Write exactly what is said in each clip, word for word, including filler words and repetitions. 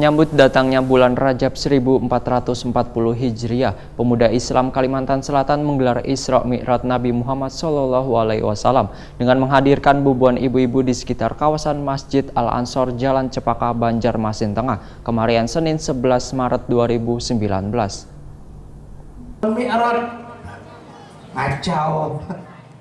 Menyambut datangnya bulan Rajab seribu empat ratus empat puluh Hijriah, pemuda Islam Kalimantan Selatan menggelar Isra Mi'raj Nabi Muhammad sallallahu alaihi wasallam dengan menghadirkan bubuhan ibu-ibu di sekitar kawasan Masjid Al Ansor, Jalan Cempaka, Banjarmasin Tengah, kemarian Senin sebelas Maret dua ribu sembilan belas. Mi'raj. Ngacau.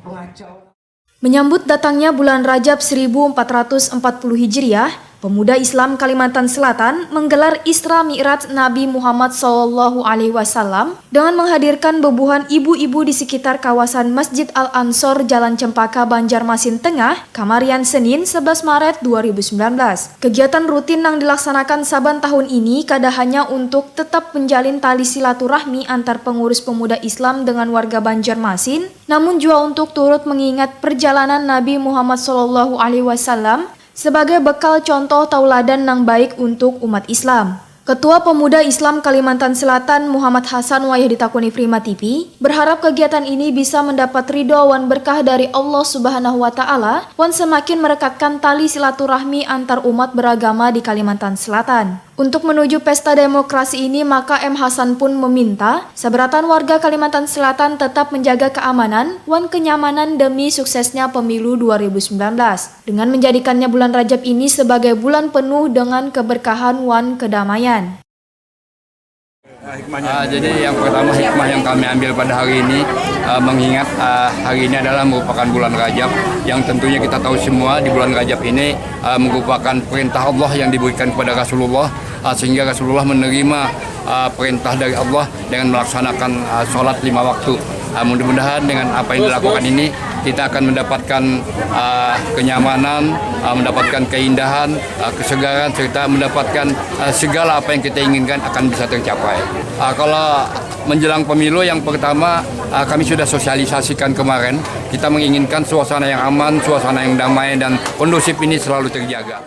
Pengacau. Menyambut datangnya bulan Rajab seribu empat ratus empat puluh Hijriah, pemuda Islam Kalimantan Selatan menggelar Isra Mi'raj Nabi Muhammad sallallahu alaihi wasallam dengan menghadirkan bubuhan ibu-ibu di sekitar kawasan Masjid Al Ansor, Jalan Cempaka, Banjarmasin Tengah, kamarian Senin sebelas Maret dua ribu sembilan belas. Kegiatan rutin yang dilaksanakan saban tahun ini kada hanya untuk tetap menjalin tali silaturahmi antar pengurus pemuda Islam dengan warga Banjarmasin, namun jua untuk turut mengingat perjalanan Nabi Muhammad sallallahu alaihi wasallam sebagai bekal contoh tauladan nang baik untuk umat Islam. Ketua Pemuda Islam Kalimantan Selatan Muhammad Hasan wayah ditakuni Prima T V berharap kegiatan ini bisa mendapat ridho wan berkah dari Allah Subhanahu wa Ta'ala wan semakin merekatkan tali silaturahmi antar umat beragama di Kalimantan Selatan. Untuk menuju pesta demokrasi ini, maka M Hasan pun meminta sabarataan warga Kalimantan Selatan tetap menjaga keamanan wan kenyamanan demi suksesnya pemilu dua ribu sembilan belas, dengan menjadikannya bulan Rajab ini sebagai bulan penuh dengan keberkahan wan kedamaian. Ah, jadi yang pertama, hikmah yang kami ambil pada hari ini, ah, mengingat, ah, hari ini adalah merupakan bulan Rajab, yang tentunya kita tahu semua di bulan Rajab ini, ah, merupakan perintah Allah yang diberikan kepada Rasulullah, ah, sehingga Rasulullah menerima, ah, perintah dari Allah dengan melaksanakan, ah, sholat lima waktu. Ah, mudah-mudahan dengan apa yang dilakukan ini, kita akan mendapatkan, ah, kenyamanan, ah, mendapatkan keindahan, ah, kesegaran, serta mendapatkan, ah, segala apa yang kita inginkan akan bisa tercapai. Ah, kalau menjelang pemilu, yang pertama, ah, kami sudah sosialisasikan kemarin, kita menginginkan suasana yang aman, suasana yang damai dan kondusif ini selalu terjaga.